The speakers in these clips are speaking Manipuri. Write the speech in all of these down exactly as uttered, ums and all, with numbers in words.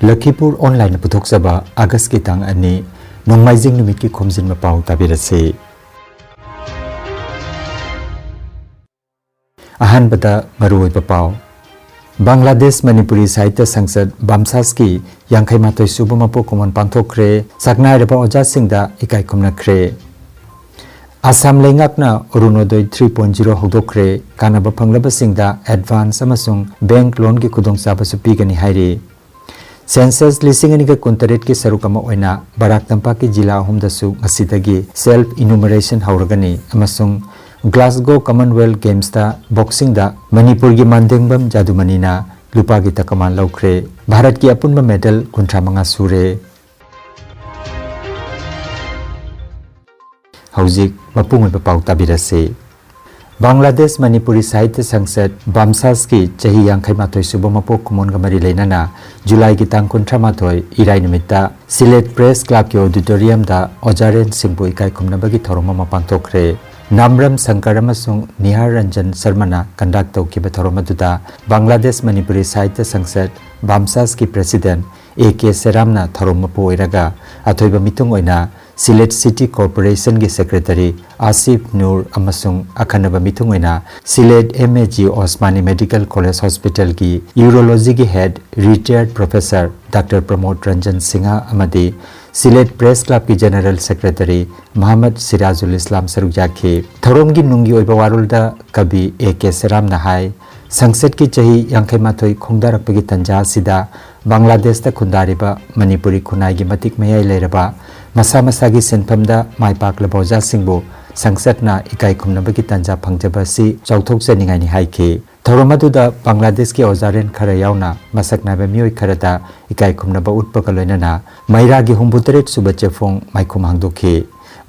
ꯂꯈꯤꯄꯨꯔ ꯑꯣꯟꯂꯥꯏꯟꯅ ꯄꯨꯊꯣꯛꯆꯕ ꯑꯥꯒꯁꯀꯤ ꯇꯥꯡ ꯑꯅꯤ, ꯅꯣꯡꯃꯥꯏꯖꯤꯡ ꯅꯨꯃꯤꯠꯀꯤ ꯈꯣꯝꯖꯤꯟꯕ ꯄꯥꯎ ꯇꯥꯕꯤꯔꯁꯤ꯫ ꯑꯍꯥꯟꯕꯗ ꯃꯔꯨꯑꯣꯏꯕ ꯄꯥꯎ꯫ ꯕꯪꯒ꯭ꯂꯥꯗꯦꯁ ꯃꯅꯤꯄꯨꯔꯤ ꯁꯥꯍꯤꯇ꯭ꯌ ꯁꯪꯁꯠ ꯕꯥꯝꯁꯥꯁꯀꯤ ꯌꯥꯡꯈꯩ ꯃꯥꯊꯣꯏ ꯁꯨꯕ ꯃꯄꯣꯛ ꯀꯨꯝꯑꯣꯟ ꯄꯥꯡꯊꯣꯛꯈ꯭ꯔꯦ꯫ ꯁꯛꯅꯥꯏꯔꯕ ꯑꯣꯖꯥꯁꯤꯡꯗ ꯏꯀꯥꯏ ꯈꯨꯝꯅꯈ꯭ꯔꯦ꯫ ꯑꯁꯥꯝ ꯂꯩꯉꯥꯛꯅ ꯑꯔꯨꯅꯣꯗꯣꯏ three point zero ꯍꯧꯗꯣꯛꯈ꯭ꯔꯦ꯫ ꯀꯥꯟꯅꯕ ꯐꯪꯂꯕꯁꯤꯡꯗ advance ꯑꯃꯁꯨꯡ bank loanꯒꯤ ꯈꯨꯗꯣꯡꯆꯥꯕꯁꯨ ꯄꯤꯒꯅꯤ ꯍꯥꯏꯔꯤ꯫ Census ꯂꯤꯁꯤꯡ ꯑꯅꯤꯒ ꯀꯨꯟꯇꯔꯦꯠꯀꯤ ꯁꯔꯨꯛ ꯑꯃ ꯑꯣꯏꯅ ꯕꯔꯥꯛ ꯇꯝꯄꯥꯛꯀꯤ ꯖꯤꯂꯥ ꯑꯍꯨꯝꯗꯁꯨ ꯉꯁꯤꯗꯒꯤ self enumeration ꯍꯧꯔꯒꯅꯤ ꯑꯃꯁꯨꯡ Glasgow Commonwealth Gamesꯇ boxingꯗ ꯃꯅꯤꯄꯨꯔꯒꯤ ꯃꯥꯟꯗꯦꯡꯕꯝ ꯖꯥꯗꯨꯃꯅꯤꯅ ꯂꯨꯄꯥꯒꯤ ꯇꯀꯃꯥꯟ ꯂꯧꯈ꯭ꯔꯦ꯫ ꯚꯥꯔꯠꯀꯤ ꯑꯄꯨꯟꯕ medal ꯀꯨꯟꯊ꯭ꯔꯥ ꯃꯉꯥ ꯁꯨꯔꯦ꯫ ꯍꯧꯖꯤꯛ ꯃꯄꯨꯡ ꯑꯣꯏꯕ ꯄꯥꯎ ꯇꯥꯕꯤꯔꯁꯤ꯫ ꯕꯪꯒ꯭ꯂꯥꯗꯦꯁ ꯃꯅꯤꯄꯨꯔꯤ ꯁꯥꯍꯤꯇ꯭ꯌ ꯁꯪꯁꯠ ꯕꯥꯝꯁꯥꯁꯀꯤ ꯆꯍꯤ ꯌꯥꯡꯈꯩ ꯃꯥꯊꯣꯏ ꯁꯨꯕ ꯃꯄꯣꯛ ꯀꯨꯝꯑꯣꯟꯒ ꯃꯔꯤ ꯂꯩꯅꯅ ꯖꯨꯂꯥꯏꯒꯤ ꯇꯥꯡ ꯀꯨꯟꯊ꯭ꯔꯥ ꯃꯥꯊꯣꯏ ꯏꯔꯥꯏ ꯅꯨꯃꯤꯠꯇ ꯁꯤꯂꯦꯠ Press Clubꯀꯤ auditoriumꯗ ꯑꯣꯖꯥ ꯔꯦꯟ ꯁꯤꯡꯕꯨ ꯏꯀꯥꯏ ꯈꯨꯝꯅꯕꯒꯤ ꯊꯧꯔꯝ ꯑꯃ ꯄꯥꯡꯊꯣꯛꯈ꯭ꯔꯦ꯫ ꯅꯥꯝꯔꯝ ꯁꯪꯀꯔ ꯑꯃꯁꯨꯡ ꯅꯤꯍꯥꯔ ꯔꯟꯖꯟ ꯁꯔꯃꯅ conduct ꯇꯧꯈꯤꯕ ꯊꯧꯔꯝ ꯑꯗꯨꯗ ꯕꯪꯒ꯭ꯂꯥꯗꯦꯁ ꯃꯅꯤꯄꯨꯔꯤ ꯁꯥꯍꯤꯇ꯭ꯌ ꯁꯪꯁꯠ ꯕꯥꯝꯁꯥꯁꯀꯤ president A K ꯁꯦꯔꯥꯝꯅ ꯊꯧꯔꯝ ꯃꯄꯨ ꯑꯣꯏꯔꯒ ꯑꯊꯣꯏꯕ ꯃꯤꯊꯨꯡ ꯑꯣꯏꯅ ꯁꯤꯂꯦꯠ City Corporationꯒꯤ secretary ꯑꯥꯁꯤꯐ ꯅꯨꯔ ꯑꯃꯁꯨꯡ ꯑꯈꯟꯅꯕ ꯃꯤꯊꯨꯡ ꯑꯣꯏꯅ ꯁꯤꯂꯦꯠ M A G Osmani Medical College Hospitalꯒꯤ urologyꯒꯤ head retired professor Doctor ꯄ꯭ꯔꯃꯣꯗ Ranjan Singh ꯑꯃꯗꯤ ꯁꯤꯂꯦꯠ Press Clubꯀꯤ general secretary ꯃꯍꯃꯗ ꯁꯤꯔꯥꯖꯨꯜ ꯏꯁꯂꯥꯝ ꯁꯔꯨꯛ ꯌꯥꯈꯤ꯫ ꯊꯧꯔꯝꯒꯤ ꯅꯨꯡꯒꯤ ꯑꯣꯏꯕ ꯋꯥꯔꯣꯜꯗ ꯀꯕꯤ A K ꯁꯦꯔꯥꯝꯅ ꯍꯥꯏ, ꯁꯪꯁꯠꯀꯤ ꯆꯍꯤ ꯌꯥꯡꯈꯩ ꯃꯥꯊꯣꯏ ꯈꯣꯡꯗꯥꯔꯛꯄꯒꯤ ꯇꯟꯖꯥ ꯑꯁꯤꯗ ꯕꯪꯒ꯭ꯂꯥꯗꯦꯁꯇ ꯈꯨꯟꯗꯥꯔꯤꯕ ꯃꯅꯤꯄꯨꯔꯤ ꯈꯨꯟꯅꯥꯏꯒꯤ ꯃꯇꯤꯛ ꯃꯌꯥꯏ ꯂꯩꯔꯕ, ꯃꯁꯥ ꯃꯁꯥꯒꯤ ꯁꯤꯟꯐꯝꯗ ꯃꯥꯏ ꯄꯥꯛꯂꯕ ꯑꯣꯖꯥꯁꯤꯡꯕꯨ ꯁꯪꯁꯠꯅ ꯏꯀꯥꯏ ꯈꯨꯝꯅꯕꯒꯤ ꯇꯟꯖꯥ ꯐꯪꯖꯕ ꯑꯁꯤ ꯆꯥꯎꯊꯣꯛꯆꯅꯤꯡꯉꯥꯏꯅꯤ ꯍꯥꯏꯈꯤ꯫ ꯊꯧꯔꯝ ꯑꯗꯨꯗ ꯕꯪꯒ꯭ꯂꯥꯗꯦꯁꯀꯤ ꯑꯣꯖꯥꯔꯦꯟ ꯈꯔ ꯌꯥꯎꯅ ꯃꯁꯛ ꯅꯥꯏꯕ ꯃꯤꯑꯣꯏ ꯈꯔꯗ ꯏꯀꯥꯏ ꯈꯨꯝꯅꯕ ꯎꯠꯄꯒ ꯂꯣꯏꯅꯅ ꯃꯩꯔꯥꯒꯤ ꯍꯨꯝꯐꯨꯇꯔꯦꯠ ꯁꯨꯕ ꯆꯦꯐꯣꯡ ꯃꯥꯏꯈꯨꯝ ꯍꯥꯡꯗꯣꯛꯈꯤ꯫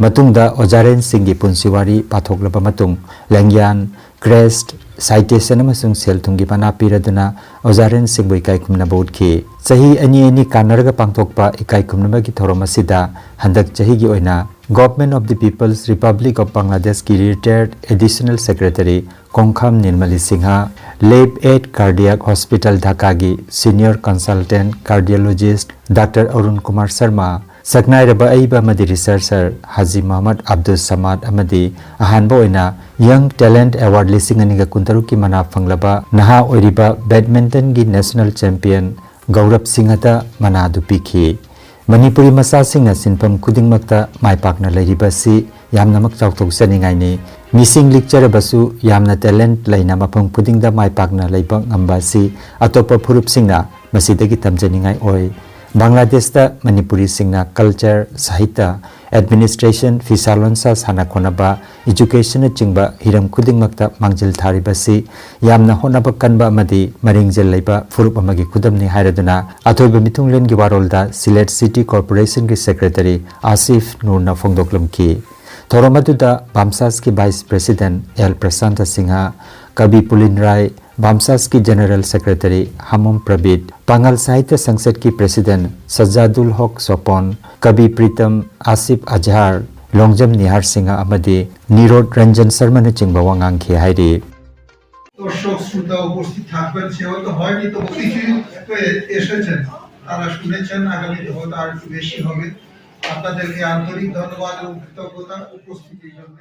ꯃꯇꯨꯡꯗ ꯑꯣꯖꯥꯔꯦꯟꯁꯤꯡꯒꯤ ꯄꯨꯟꯁꯤ ꯋꯥꯔꯤ ꯄꯥꯊꯣꯛꯂꯕ ꯃꯇꯨꯡ ꯂꯦꯡꯌꯥꯟ, crest, citation ꯑꯃꯁꯨꯡ ꯁꯦꯜ ꯊꯨꯝꯒꯤ ꯃꯅꯥ ꯄꯤꯔꯗꯨꯅ ꯑꯣꯖꯥꯔꯦꯟꯁꯤꯡꯕꯨ ꯏꯀꯥꯏ ꯈꯨꯝꯅꯕ ꯎꯠꯈꯤ꯫ ꯆꯍꯤ ꯑꯅꯤ ꯑꯅꯤ ꯀꯥꯟꯅꯔꯒ ꯄꯥꯡꯊꯣꯛꯄ ꯏꯀꯥꯏ ꯈꯨꯝꯅꯕꯒꯤ ꯊꯧꯔꯝ ꯑꯁꯤꯗ ꯍꯟꯗꯛ ꯆꯍꯤꯒꯤ ꯑꯣꯏꯅ Government of the People's Republic of Bangladeshꯀꯤ retired Additional Secretary ꯀꯣꯡꯈꯥꯝ ꯅꯤꯔꯃꯂꯤ Singh, Lab at Cardiac Hospital Dhakaꯒꯤ Senior Consultant Cardiologist Doctor Arun Kumar Sharma, ꯁꯛꯅꯥꯏꯔꯕ ꯑꯏꯕ ꯑꯃꯗꯤ researcher ꯍꯥꯖꯤ ꯃꯨꯍꯝꯃꯗ ꯑꯕꯗꯨꯜ ꯁꯃꯥꯗ ꯑꯃꯗꯤ ꯑꯍꯥꯟꯕ ꯑꯣꯏꯅ Young Talent Award ꯂꯤꯁꯤꯡ ꯑꯅꯤꯒ ꯀꯨꯟꯇꯔꯨꯛꯀꯤ ꯃꯅꯥ ꯐꯪꯂꯕ ꯅꯍꯥ ꯑꯣꯏꯔꯤꯕ badmintonꯒꯤ national champion ꯒꯧꯔꯕ ꯁꯤꯡꯍꯗ ꯃꯅꯥꯗꯨ ꯄꯤꯈꯤ꯫ ꯃꯅꯤꯄꯨꯔꯤ ꯃꯆꯥꯁꯤꯡꯅ ꯁꯤꯟꯐꯝ ꯈꯨꯗꯤꯡꯃꯛꯇ ꯃꯥꯏ ꯄꯥꯛꯅ ꯂꯩꯔꯤꯕ ꯑꯁꯤ ꯌꯥꯝꯅꯃꯛ ꯆꯥꯎꯊꯣꯛꯆꯅꯤꯡꯉꯥꯏꯅꯤ꯫ ꯃꯤꯁꯤꯡ ꯂꯤꯛꯆꯔꯕꯁꯨ ꯌꯥꯝꯅ talent ꯂꯩꯅ ꯃꯐꯝ ꯈꯨꯗꯤꯡꯗ ꯃꯥꯏ ꯄꯥꯛꯅ ꯂꯩꯕ ꯉꯝꯕ ꯑꯁꯤ ꯑꯇꯣꯞꯄ ꯐꯨꯔꯨꯞꯁꯤꯡꯅ ꯃꯁꯤꯗꯒꯤ ꯇꯝꯖꯅꯤꯡꯉꯥꯏ ꯑꯣꯏ꯫ ꯕꯪꯒ꯭ꯂꯥꯗꯦꯁꯇ ꯃꯅꯤꯄꯨꯔꯤꯁꯤꯡꯅ culture, ꯁꯥꯍꯤꯇ꯭ꯌ, administration, ꯐꯤꯁꯥ ꯂꯣꯟꯁꯥ, ꯁꯥꯟꯅ ꯈꯣꯠꯅꯕ, educationꯅꯆꯤꯡꯕ ꯍꯤꯔꯝ ꯈꯨꯗꯤꯡꯃꯛꯇ ꯃꯥꯡꯖꯤꯜ ꯊꯥꯔꯤꯕꯁꯤ ꯌꯥꯝꯅ ꯍꯣꯠꯅꯕ ꯀꯟꯕ ꯑꯃꯗꯤ ꯃꯔꯤꯡꯖꯦꯜ ꯂꯩꯕ ꯐꯨꯔꯨꯞ ꯑꯃꯒꯤ ꯈꯨꯗꯝꯅꯤ ꯍꯥꯏꯔꯗꯨꯅ ꯑꯊꯣꯏꯕ ꯃꯤꯊꯨꯡꯂꯦꯟꯒꯤ ꯋꯥꯔꯣꯜꯗ ꯁꯤꯂꯦꯠ City Corporationꯒꯤ Secretary ꯑꯥꯁꯤꯐ ꯅꯨꯔꯅ ꯐꯣꯡꯗꯣꯛꯂꯝꯈꯤ꯫ ꯊꯧꯔꯝ ꯑꯗꯨꯗ ꯕꯥꯝꯁꯥꯁꯀꯤ Vice President L Prashanta Singh, ꯀꯕꯤ ꯄꯨꯂꯤꯟ ꯔꯥꯏ, ꯕꯥꯝꯁꯥꯁꯀꯤ General Secretary ꯍꯥꯃꯣꯝ ꯄ꯭ꯔꯕꯤꯠ, ꯄꯥꯉꯜ ꯁꯥꯍꯤꯇ꯭ꯌ ꯁꯪꯁꯠꯀꯤ President ꯁꯖꯥꯗꯨꯜ ꯍꯣꯛ ꯁꯣꯄꯣꯟ, ꯀꯕꯤ ꯄ꯭ꯔꯤꯇꯝ, ꯑꯥꯁꯤꯐ ꯑꯖꯍꯥꯔ, ꯂꯣꯡꯖꯝ ꯅꯤꯍꯥꯔ ꯁꯤꯡꯍ ꯑꯃꯗꯤ ꯅꯤꯔꯣꯗ ꯔꯟꯖꯟ ꯁꯔꯃꯅꯆꯤꯡꯕ ꯋꯥ ꯉꯥꯡꯈꯤ ꯍꯥꯏꯔꯤ꯫ দর্শক শ্রোতা উপস্থিত থাকবেন, সে হয়তো হয়নি, তবু কিছু এসেছেন, তারা শুনেছেন, আগামীতে হয়তো আর একটু বেশি হবে। আপনাদেরকে আন্তরিক ধন্যবাদ এবং কৃতজ্ঞতা উপস্থিতির জন্য।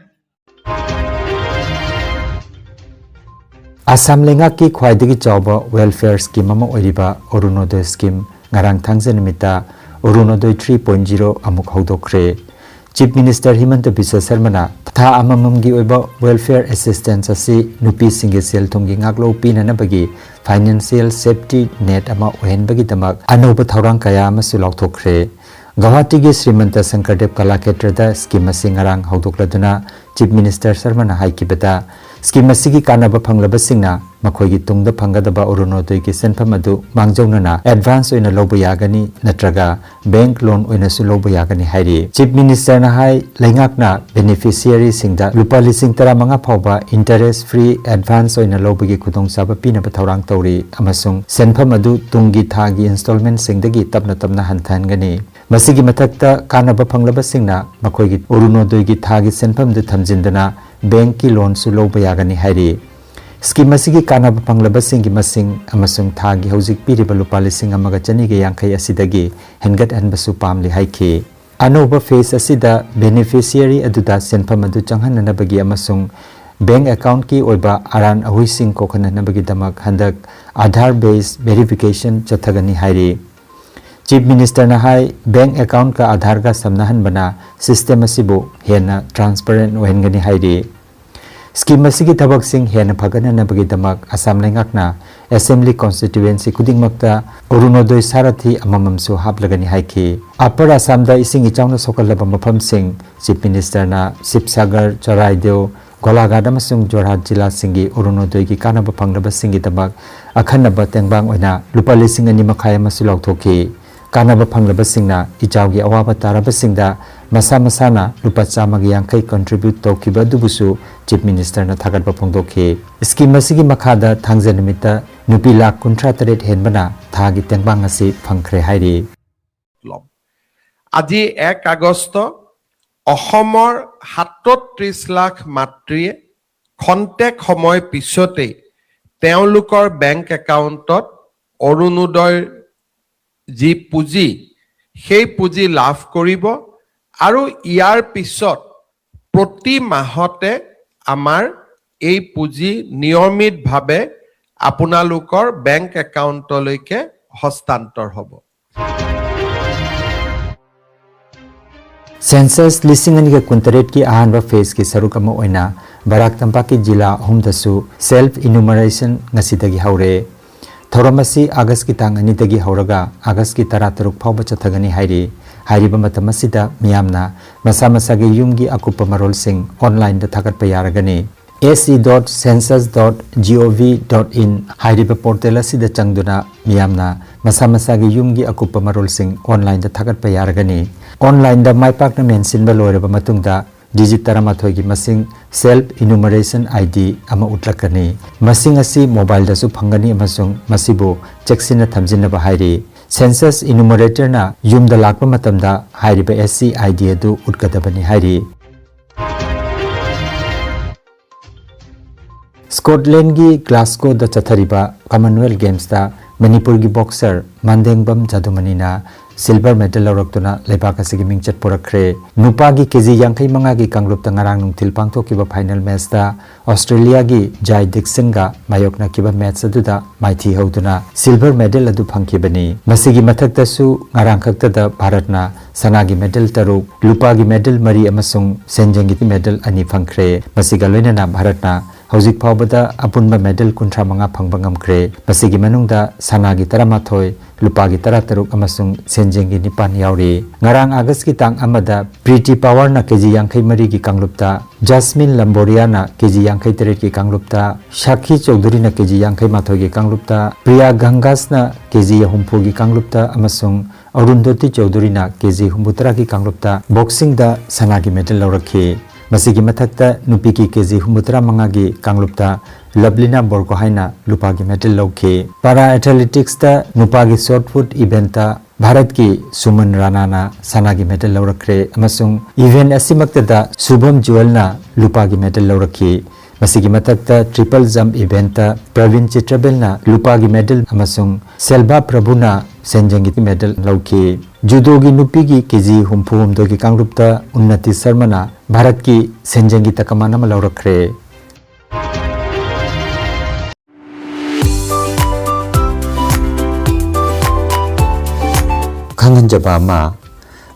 ꯑꯁꯥꯝ ꯂꯩꯉꯥꯛꯀꯤ ꯈ꯭ꯋꯥꯏꯗꯒꯤ ꯆꯥꯎꯕ welfare scheme ꯑꯃ ꯑꯣꯏꯔꯤꯕ ꯑꯔꯨꯅꯣꯗꯣꯏ scheme ꯉꯔꯥꯡ ꯊꯥꯡꯖ ꯅꯨꯃꯤꯠꯇ ꯑꯔꯨꯅꯣꯗꯣꯏ three point zero ꯑꯃꯨꯛ ꯍꯧꯗꯣꯛꯈ꯭ꯔꯦ꯫ Chief Minister ꯍꯤꯃꯟꯇ ꯕꯤꯁ꯭ꯋ ꯁꯔꯃꯅ ꯊꯥ ꯑꯃꯃꯝꯒꯤ ꯑꯣꯏꯕ welfare assistance ꯑꯁꯤ ꯅꯨꯄꯤꯁꯤꯡꯒꯤ ꯁꯦꯜ ꯊꯨꯝꯒꯤ ꯉꯥꯛꯂꯧ ꯄꯤꯅꯅꯕꯒꯤ financial safety net ꯑꯃ ꯑꯣꯏꯍꯟꯕꯒꯤꯗꯃꯛ ꯑꯅꯧꯕ ꯊꯧꯔꯥꯡ ꯀꯌꯥ ꯑꯃꯁꯨ ꯂꯥꯎꯊꯣꯛꯈ꯭ꯔꯦ꯫ ꯒꯧꯍꯥꯇꯤꯒꯤ ꯁ꯭ꯔꯤꯃꯟꯇ ꯁꯪꯀꯔꯗꯦꯕ ꯀꯂꯥꯈꯦꯇ꯭ꯔꯗ scheme ꯑꯁꯤ ꯉꯔꯥꯡ ꯍꯧꯗꯣꯛꯂꯗꯨꯅ Chief Minister ꯁꯔꯃꯅ ꯍꯥꯏꯈꯤꯕꯗ, scheme ꯑꯁꯤꯒꯤ ꯀꯥꯟꯅꯕ ꯐꯪꯂꯕꯁꯤꯡꯅ ꯃꯈꯣꯏꯒꯤ ꯇꯨꯡꯗ ꯐꯪꯒꯗꯕ ꯑꯔꯨꯅꯣꯗꯣꯏꯒꯤ ꯁꯦꯟꯐꯝ ꯑꯗꯨ ꯃꯥꯡꯖꯧꯅꯅ advance ꯑꯣꯏꯅ ꯂꯧꯕ ꯌꯥꯒꯅꯤ ꯅꯠꯇ꯭ꯔꯒ bank loan ꯑꯣꯏꯅꯁꯨ ꯂꯧꯕ ꯌꯥꯒꯅꯤ ꯍꯥꯏꯔꯤ꯫ Chief Ministerꯅ ꯍꯥꯏ, ꯂꯩꯉꯥꯛꯅ beneficiaryꯁꯤꯡꯗ ꯂꯨꯄꯥ ꯂꯤꯁꯤꯡ ꯇꯔꯥꯃꯉꯥ ꯐꯥꯎꯕ interest free advance ꯑꯣꯏꯅ ꯂꯧꯕꯒꯤ ꯈꯨꯗꯣꯡꯆꯥꯕ ꯄꯤꯅꯕ ꯊꯧꯔꯥꯡ ꯇꯧꯔꯤ ꯑꯃꯁꯨꯡ ꯁꯦꯟꯐꯝ ꯑꯗꯨ ꯇꯨꯡꯒꯤ ꯊꯥꯒꯤ installmentꯁꯤꯡꯗꯒꯤ ꯇꯞꯅ ꯇꯞꯅ ꯍꯟꯊꯍꯟꯒꯅꯤ꯫ ꯃꯁꯤꯒꯤ ꯃꯊꯛꯇ, ꯀꯥꯟꯅꯕ ꯐꯪꯂꯕꯁꯤꯡꯅ ꯃꯈꯣꯏꯒꯤ ꯑꯔꯨꯅꯣꯗꯣꯏꯒꯤ ꯊꯥꯒꯤ ꯁꯦꯟꯐꯝꯗꯨ ꯊꯝꯖꯤꯟꯗꯨꯅ ꯕꯦꯡꯀꯤ ꯂꯣꯟꯁꯨ ꯂꯧꯕ ꯌꯥꯒꯅꯤ ꯍꯥꯏꯔꯤ꯫ ꯁ꯭ꯀꯤꯝ ꯑꯁꯤꯒꯤ ꯀꯥꯟꯅꯕ ꯐꯪꯂꯕꯁꯤꯡꯒꯤ ꯃꯁꯤꯡ ꯑꯃꯁꯨꯡ ꯊꯥꯒꯤ ꯍꯧꯖꯤꯛ ꯄꯤꯔꯤꯕ ꯂꯨꯄꯥ ꯂꯤꯁꯤꯡ ꯑꯃꯒ ꯆꯅꯤꯒ ꯌꯥꯡꯈꯩ ꯑꯁꯤꯗꯒꯤ ꯍꯦꯟꯒꯠꯍꯟꯕꯁꯨ ꯄꯥꯝꯂꯤ ꯍꯥꯏꯈꯤ꯫ ꯑꯅꯧꯕ ꯐꯦꯖ ꯑꯁꯤꯗ ꯕꯦꯅꯤꯐꯤꯁꯤꯌꯔꯤ ꯑꯗꯨꯗ ꯁꯦꯟꯐꯝ ꯑꯗꯨ ꯆꯪꯍꯟꯅꯅꯕꯒꯤ ꯑꯃꯁꯨꯡ ꯕꯦꯡꯛ ꯑꯦꯀꯥꯎꯟꯠꯀꯤ ꯑꯣꯏꯕ ꯑꯔꯥꯟ ꯑꯍꯨꯏꯁꯤꯡ ꯀꯣꯛꯍꯟꯅꯅꯕꯒꯤꯗꯃꯛ ꯍꯟꯗꯛ ꯑꯥꯙꯥꯔ ꯕꯦꯁ ꯚꯦꯔꯤꯐꯤꯀꯦꯁꯟ ꯆꯠꯊꯒꯅꯤ ꯍꯥꯏꯔꯤ꯫ ꯆꯤꯐ ꯃꯤꯅꯤꯁꯇꯔꯅ ꯍꯥꯏ, ꯕꯦꯡꯛ ꯑꯦꯀꯥꯎꯟꯠꯀ ꯑꯥꯙꯥꯔꯒ ꯁꯝꯅꯍꯟꯕꯅ ꯁꯤꯁꯇꯦꯝ ꯑꯁꯤꯕꯨ ꯍꯦꯟꯅ ꯇ꯭ꯔꯥꯟꯁꯄꯔꯦꯟꯠ ꯑꯣꯏꯍꯟꯒꯅꯤ ꯍꯥꯏꯔꯤ꯫ ꯁ꯭ꯀꯤꯝ ꯑꯁꯤꯒꯤ ꯊꯕꯛꯁꯤꯡ ꯍꯦꯟꯅ ꯐꯒꯠꯅꯅꯕꯒꯤꯗꯃꯛ ꯑꯁꯥꯝ ꯂꯩꯉꯥꯛꯅ ꯑꯦꯁꯦꯝꯕ꯭ꯂꯤ ꯀꯣꯟꯁꯇꯤꯇ꯭ꯌꯨꯑꯦꯟꯁꯤ ꯈꯨꯗꯤꯡꯃꯛꯇ ꯑꯔꯨꯅꯣꯗꯣꯏ ꯁꯥꯔꯊꯤ ꯑꯃꯃꯝꯁꯨ ꯍꯥꯞꯂꯒꯅꯤ ꯍꯥꯏꯈꯤ꯫ ꯑꯄꯔ ꯑꯁꯥꯝꯗ ꯏꯁꯤꯡ ꯏꯆꯥꯎꯅ ꯁꯣꯛꯍꯜꯂꯕ ꯃꯐꯝꯁꯤꯡ ꯆꯤꯐ ꯃꯤꯅꯤꯁꯇꯔꯅ ꯁꯤꯕꯁꯥꯒꯔ, ꯆꯔꯥꯏꯗꯦꯎ, ꯒꯣꯂꯥꯘꯥꯠ ꯑꯃꯁꯨꯡ ꯖꯣꯔꯍꯥꯠ ꯖꯤꯂꯥꯁꯤꯡꯒꯤ ꯑꯔꯨꯅꯣꯗꯣꯏꯒꯤ ꯀꯥꯟꯅꯕ ꯐꯪꯂꯕꯁꯤꯡꯒꯤꯗꯃꯛ ꯑꯈꯟꯅꯕ ꯇꯦꯡꯕꯥꯡ ꯑꯣꯏꯅ ꯂꯨꯄꯥ ꯂꯤꯁꯤꯡ ꯑꯅꯤ ꯃꯈꯥꯏ ꯑꯃꯁꯨ ꯂꯥꯎꯊꯣꯛꯈꯤ꯫ ꯀꯥꯟꯅꯕ ꯐꯪꯂꯕꯁꯤꯡꯅ ꯏꯆꯥꯎꯒꯤ ꯑꯋꯥꯕ ꯇꯥꯔꯕꯁꯤꯡꯗ ꯃꯁꯥ ꯃꯁꯥꯅ ꯂꯨꯄꯥ ꯆꯥꯝꯃꯒ ꯌꯥꯡꯈꯩ ꯀꯟꯇ꯭ꯔꯤꯕ꯭ꯌꯨꯠ ꯇꯧꯈꯤꯕ ꯑꯗꯨꯕꯨꯁꯨ ꯆꯤꯐ ꯃꯤꯅꯤꯁꯇꯔꯅ ꯊꯥꯒꯠꯄ ꯐꯣꯡꯗꯣꯛꯈꯤ꯫ ꯁ꯭ꯀꯤꯝ ꯑꯁꯤꯒꯤ ꯃꯈꯥꯗ ꯊꯥꯡꯖ ꯅꯨꯃꯤꯠꯇ ꯅꯨꯄꯤ ꯂꯥꯈ ꯀꯨꯟꯊ꯭ꯔꯥ ꯇꯔꯦꯠ ꯍꯦꯟꯕꯅ ꯊꯥꯒꯤ ꯇꯦꯡꯕꯥꯡ ꯑꯁꯤ ꯐꯪꯈ꯭ৰে ꯍꯥꯏꯔꯤ꯫ ল'ম। আজি এক আগষ্ট, অসমৰ সাতত্ৰিশ লাখ মাতৃয়ে খন্তেক সময় পিছতেই তেওঁলোকৰ বেংক একাউণ্টত অৰুণোদয়ৰ যি পুঁজি, সেই পুঁজি লাভ কৰিব আৰু ইয়াৰ পিছত প্ৰতি মাহতে আমাৰ এই পুঁজি নিয়মিতভাৱে আপোনালোকৰ বেংক একাউণ্টলৈকে হস্তান্তৰ হ'ব। ꯁꯦꯟꯁꯁ ꯂꯤꯁꯤꯡ ꯑꯅꯤꯒ ꯀꯨꯟꯇꯔꯦꯠꯀꯤ ꯑꯍꯥꯟꯕ ꯐꯦꯖꯀꯤ ꯁꯔꯨꯛ ꯑꯃ ꯑꯣꯏꯅ ꯕꯔꯥꯛ ꯇꯝꯄꯥꯛꯀꯤ ꯖꯤꯂꯥ ꯑꯍꯨꯝꯗꯁꯨ ꯁꯦꯜꯐ ꯏꯅꯨꯃꯔꯦꯁꯟ ꯉꯁꯤꯗꯒꯤ ꯍꯧꯔꯦ꯫ ꯊꯧꯔꯝ ꯑꯁꯤ ꯑꯥꯒꯁꯀꯤ ꯇꯥꯡ ꯑꯅꯤꯗꯒꯤ ꯍꯧꯔꯒ ꯑꯥꯒꯁꯀꯤ ꯇꯔꯥꯇꯔꯨꯛ ꯐꯥꯎꯕ ꯆꯠꯊꯒꯅꯤ ꯍꯥꯏꯔꯤ꯫ ꯍꯥꯏꯔꯤꯕ ꯃꯇꯝ ꯑꯁꯤꯗ ꯃꯤꯌꯥꯝꯅ ꯃꯁꯥ ꯃꯁꯥꯒꯤ ꯌꯨꯝꯒꯤ ꯑꯀꯨꯞꯄ ꯃꯔꯣꯜꯁꯤꯡ ꯑꯣꯟꯂꯥꯏꯟꯗ ꯊꯥꯒꯠꯄ ꯌꯥꯔꯒꯅꯤ꯫ S E dot census dot gov dot in ꯍꯥꯏꯔꯤꯕ ꯄꯣꯔꯇꯦꯜ ꯑꯁꯤꯗ ꯆꯪꯗꯨꯅ ꯃꯤꯌꯥꯝꯅ ꯃꯁꯥ ꯃꯁꯥꯒꯤ ꯌꯨꯝꯒꯤ ꯑꯀꯨꯞꯄ ꯃꯔꯣꯜꯁꯤꯡ ꯑꯣꯟꯂꯥꯏꯟꯗ ꯊꯥꯒꯠꯄ ꯌꯥꯔꯒꯅꯤ꯫ ꯑꯣꯟꯂꯥꯏꯟꯗ ꯃꯥꯏ ꯄꯥꯛꯅ ꯃꯦꯟꯁꯤꯟꯕ ꯂꯣꯏꯔꯕ ꯃꯇꯨꯡꯗ, ꯗꯤꯖꯤꯠ ꯇꯔꯥꯃꯥꯊꯣꯏꯒꯤ ꯃꯁꯤꯡ ꯁꯦꯜꯐ ꯏꯅꯨꯃꯔꯦꯁꯟ I D ꯑꯃ ꯎꯠꯂꯛꯀꯅꯤ꯫ ꯃꯁꯤꯡ ꯑꯁꯤ ꯃꯣꯕꯥꯏꯜꯗꯁꯨ ꯐꯪꯒꯅꯤ ꯑꯃꯁꯨꯡ ꯃꯁꯤꯕꯨ ꯆꯦꯛꯁꯤꯟꯅ ꯊꯝꯖꯤꯟꯅꯕ ꯍꯥꯏꯔꯤ꯫ Census enumeratorꯅ ꯌꯨꯝꯗ ꯂꯥꯛꯄ ꯃꯇꯝꯗ ꯍꯥꯏꯔꯤꯕ SC ID ꯑꯗꯨ ꯎꯠꯀꯗꯕꯅꯤ ꯍꯥꯏꯔꯤ꯫ Scotlandꯒꯤ Glasgowꯗ ꯆꯠꯊꯔꯤꯕ Commonwealth Gamesꯇ ꯃꯅꯤꯄꯨꯔꯒꯤ boxer ꯃꯥꯟꯗꯦꯡꯕꯝ ꯖꯥꯗꯨꯃꯅꯤꯅ silver medal ꯂꯧꯔꯛꯇꯨꯅ ꯂꯩꯕꯥꯛ ꯑꯁꯤꯒꯤ ꯃꯤꯡꯆꯠ ꯄꯨꯔꯛꯈ꯭ꯔꯦ꯫ ꯅꯨꯄꯥꯒꯤ KG ꯌꯥꯡꯈꯩ ꯃꯉꯥꯒꯤ ꯀꯥꯡꯂꯨꯞꯇ ꯉꯔꯥꯡ ꯅꯨꯡꯊꯤꯜ ꯄꯥꯡꯊꯣꯛꯈꯤꯕ final matchꯇ Australiaꯒꯤ Jai Dixonꯒ ꯃꯥꯌꯣꯛꯅꯈꯤꯕ match ꯑꯗꯨꯗ ꯃꯥꯏꯊꯤ ꯍꯧꯗꯨꯅ silver medal ꯑꯗꯨ ꯐꯪꯈꯤꯕꯅꯤ꯫ ꯃꯁꯤꯒꯤ ꯃꯊꯛꯇꯁꯨ ꯉꯔꯥꯡ ꯈꯛꯇꯗ ꯚꯥꯔꯠꯅ ꯁꯅꯥꯒꯤ medal ꯇꯔꯨꯛ, ꯂꯨꯄꯥꯒꯤ medal ꯃꯔꯤ ꯑꯃꯁꯨꯡ ꯁꯦꯟꯖꯦꯡꯒꯤ medal ꯑꯅꯤ ꯐꯪꯈ꯭ꯔꯦ꯫ ꯃꯁꯤꯒ ꯂꯣꯏꯅꯅ ꯚꯥꯔꯠꯅ ꯍꯧꯖꯤꯛ ꯐꯥꯎꯕꯗ ꯑꯄꯨꯟꯕ medal ꯀꯨꯟꯊ꯭ꯔꯥ ꯃꯉꯥ ꯐꯪꯕ ꯉꯝꯈ꯭ꯔꯦ꯫ ꯃꯁꯤꯒꯤ ꯃꯅꯨꯡꯗ ꯁꯅꯥꯒꯤ ꯇꯔꯥꯃꯥꯊꯣꯏ, ꯂꯨꯄꯥꯒꯤ ꯇꯔꯥꯇꯔꯨꯛ ꯑꯃꯁꯨꯡ ꯁꯦꯟꯖꯦꯡꯒꯤ ꯅꯤꯄꯥꯟ ꯌꯥꯎꯔꯤ꯫ ꯉꯔꯥꯡ Augustꯀꯤ ꯇꯥꯡ ꯑꯃꯗ Preeti Powerꯅ KG ꯌꯥꯡꯈꯩ ꯃꯔꯤꯒꯤ ꯀꯥꯡꯂꯨꯞꯇ, Jasmine Lamboriaꯅ KG ꯌꯥꯡꯈꯩ ꯇꯔꯦꯠꯀꯤ ꯀꯥꯡꯂꯨꯞꯇ, Sakhi Choudhuryꯅ KG ꯌꯥꯡꯈꯩ ꯃꯥꯊꯣꯏꯒꯤ ꯀꯥꯡꯂꯨꯞꯇ, Priya Gangasꯅ KG ꯍꯨꯝꯐꯨꯒꯤ ꯀꯥꯡꯂꯨꯞꯇ ꯑꯃꯁꯨꯡ Arundhati Choudhuryꯅ KG ꯍꯨꯝꯐꯨꯇꯔꯥꯒꯤ ꯀꯥꯡꯂꯨꯞꯇ boxingꯗ ꯁꯅꯥꯒꯤ medal ꯂꯧꯔꯛꯈꯤ꯫ ꯃꯁꯤꯒꯤ ꯃꯊꯛꯇ ꯅꯨꯄꯤꯒꯤ KG ꯍꯨꯝꯐꯨꯇꯔꯥ ꯃꯉꯥꯒꯤ ꯀꯥꯡꯂꯨꯞꯇ Lovlina Borgohainꯅ ꯂꯨꯄꯥꯒꯤ medal ꯂꯧꯈꯤ꯫ Para athleticsꯇ ꯅꯨꯄꯥꯒꯤ shot put eventꯇ ꯚꯥꯔꯠꯀꯤ ꯁꯨꯃꯟ ꯔꯥꯅꯥꯅ ꯁꯅꯥꯒꯤ medal ꯂꯧꯔꯛꯈ꯭ꯔꯦ ꯑꯃꯁꯨꯡ event ꯑꯁꯤꯃꯛꯇꯗ ꯁꯨꯚꯝ ꯖꯨꯋꯦꯜꯅ ꯂꯨꯄꯥꯒꯤ medal ꯂꯧꯔꯛꯈꯤ꯫ ꯃꯁꯤꯒꯤ ꯃꯊꯛꯇ triple jump eventꯇ ꯄ꯭ꯔꯕꯤꯟ ꯆꯤꯇ꯭ꯔꯕꯦꯜꯅ ꯂꯨꯄꯥꯒꯤ medal ꯑꯃꯁꯨꯡ ꯁꯦꯜꯕꯥ ꯄ꯭ꯔꯚꯨꯅ ꯁꯦꯟꯖꯦꯡꯒꯤ medal ꯂꯧꯈꯤ꯫ Judoꯒꯤ ꯅꯨꯄꯤꯒꯤ KG ꯍꯨꯝꯐꯨ ꯍꯨꯝꯗꯣꯏꯒꯤ ꯀꯥꯡꯂꯨꯞꯇ ꯎꯟꯅꯇꯤ ꯁꯔꯃꯅ ꯚꯥꯔꯠꯀꯤ ꯁꯦꯟꯖꯦꯡꯒꯤ ꯇꯀꯃꯥꯟ ꯑꯃ ꯂꯧꯔꯛꯈ꯭ꯔꯦ꯫ ꯈꯪꯍꯟꯖꯕ ꯑꯃ,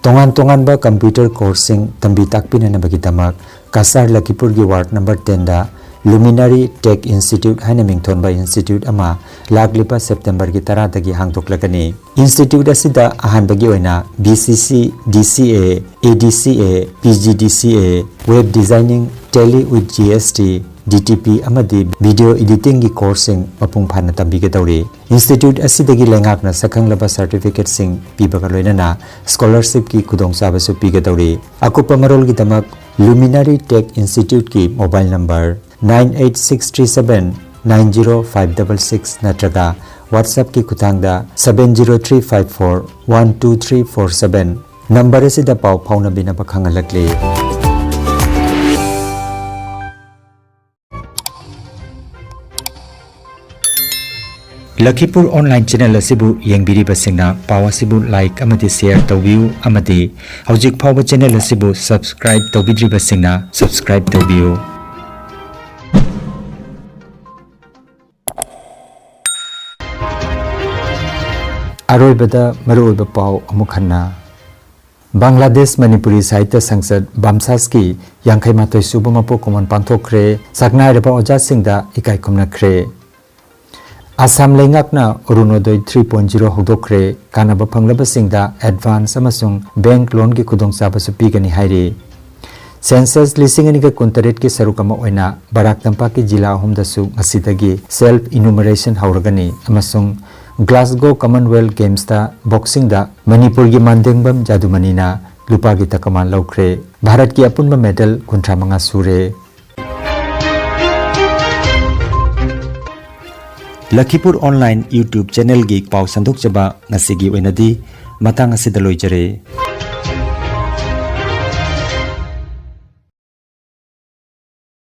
ꯇꯣꯉꯥꯟ ꯇꯣꯉꯥꯟꯕ computer courseꯁꯤꯡ ꯇꯝꯕꯤ ꯇꯥꯛꯄꯤꯅꯅꯕꯒꯤꯗꯃꯛ Cachar ꯂꯈꯤꯄꯨꯔꯒꯤ ward number tenꯗ Luminary Tech Institute ꯍꯥꯏꯅ ꯃꯤꯡꯊꯣꯟꯕ institute ꯑꯃ ꯂꯥꯛꯂꯤꯕ Septemberꯒꯤ ꯇꯔꯥꯗꯒꯤ ꯍꯥꯡꯗꯣꯛꯂꯒꯅꯤ꯫ Institute ꯑꯁꯤꯗ ꯑꯍꯥꯟꯕꯒꯤ ꯑꯣꯏꯅ BCC, DCA, ADCA, PGDCA, Web Designing, Tally with GST, DTP ꯑꯃꯗꯤ video editingꯒꯤ courseꯁꯤꯡ ꯃꯄꯨꯡ ꯐꯥꯅ ꯇꯝꯕꯤꯒꯗꯧꯔꯤ꯫ Institute ꯑꯁꯤꯗꯒꯤ ꯂꯩꯉꯥꯛꯅ ꯁꯛꯈꯪꯂꯕ certificateꯁꯤꯡ ꯄꯤꯕꯒ ꯂꯣꯏꯅꯅ scholarshipꯀꯤ ꯈꯨꯗꯣꯡꯆꯥꯕꯁꯨ ꯄꯤꯒꯗꯧꯔꯤ꯫ ꯑꯀꯨꯞꯄ ꯃꯔꯣꯜꯒꯤꯗꯃꯛ Luminary Tech Instituteꯀꯤ mobile number nine eight six three seven nine zero five double six ꯅꯠꯇ꯭ꯔꯒ WhatsApp-ꯀꯤ ꯈꯨꯠꯊꯥꯡꯗ seven zero three five four one two three four seven number ꯑꯁꯤꯗ ꯄꯥꯎ ꯐꯥꯎꯅꯕꯤꯅꯕ ꯈꯪꯍꯜꯂꯛꯂꯤ꯫ ꯂꯈꯤꯄꯨꯔ online channel ꯑꯁꯤꯕꯨ ꯌꯦꯡꯕꯤꯔꯤꯕꯁꯤꯡꯅ ꯄꯥꯎ ꯑꯁꯤꯕꯨ like ꯑꯃꯗꯤ share ꯇꯧꯕꯤꯌꯨ ꯑꯃꯗꯤ ꯍꯧꯖꯤꯛ ꯐꯥꯎꯕ channel ꯑꯁꯤꯕꯨ subscribe ꯇꯧꯕꯤꯗ꯭ꯔꯤꯕꯁꯤꯡꯅ subscribe ꯇꯧꯕꯤꯌꯨ꯫ ꯑꯔꯣꯏꯕꯗ ꯃꯔꯨꯑꯣꯏꯕ ꯄꯥꯎ ꯑꯃꯨꯛ ꯍꯟꯅ꯫ ꯕꯪꯒ꯭ꯂꯥꯗꯦꯁ ꯃꯅꯤꯄꯨꯔꯤ ꯁꯥꯍꯤꯇ꯭ꯌ ꯁꯪꯁꯠ ꯕꯥꯝꯁꯥꯁꯀꯤ ꯌꯥꯡꯈꯩ ꯃꯥꯊꯣꯏ ꯁꯨꯕ ꯃꯄꯣꯛ ꯀꯨꯝꯑꯣꯟ ꯄꯥꯡꯊꯣꯛꯈ꯭ꯔꯦ꯫ ꯁꯛꯅꯥꯏꯔꯕ ꯑꯣꯖꯥꯁꯤꯡꯗ ꯏꯀꯥꯏ ꯈꯨꯝꯅꯈ꯭ꯔꯦ꯫ ꯑꯁꯥꯝ ꯂꯩꯉꯥꯛꯅ ꯑꯔꯨꯅꯣꯗꯣꯏ three point zero ꯍꯧꯗꯣꯛꯈ꯭ꯔꯦ꯫ ꯀꯥꯟꯅꯕ ꯐꯪꯂꯕꯁꯤꯡꯗ advance ꯑꯃꯁꯨꯡ bank loan-ꯒꯤ ꯈꯨꯗꯣꯡꯆꯥꯕꯁꯨ ꯄꯤꯒꯅꯤ ꯍꯥꯏꯔꯤ꯫ Census ꯂꯤꯁꯤꯡ ꯑꯅꯤꯒ ꯀꯨꯟꯇꯔꯦꯠꯀꯤ ꯁꯔꯨꯛ ꯑꯃ ꯑꯣꯏꯅ ꯕꯔꯥꯛ ꯇꯝꯄꯥꯛꯀꯤ ꯖꯤꯂꯥ ꯑꯍꯨꯝꯗꯁꯨ ꯉꯁꯤꯗꯒꯤ self enumeration ꯍꯧꯔꯒꯅꯤ ꯑꯃꯁꯨꯡ Glasgow Commonwealth Games-ꯇ boxing-ꯗ ꯃꯅꯤꯄꯨꯔꯒꯤ ꯃꯥꯟꯗꯦꯡꯕꯝ ꯖꯥꯗꯨꯃꯅꯤꯅ ꯂꯨꯄꯥꯒꯤ ꯇꯀꯃꯥꯟ ꯂꯧꯈ꯭ꯔꯦ꯫ ꯚꯥꯔꯠꯀꯤ ꯑꯄꯨꯟꯕ medal ꯀꯨꯟꯊ꯭ꯔꯥ ꯃꯉꯥ ꯁꯨꯔꯦ꯫ ꯂꯈꯤꯄꯨꯔ online YouTube channel-ꯒꯤ ꯄꯥꯎ ꯁꯟꯗꯣꯛꯆꯕ ꯉꯁꯤꯒꯤ ꯑꯣꯏꯅꯗꯤ ꯃꯇꯥꯡ ꯑꯁꯤꯗ ꯂꯣꯏꯖꯔꯦ꯫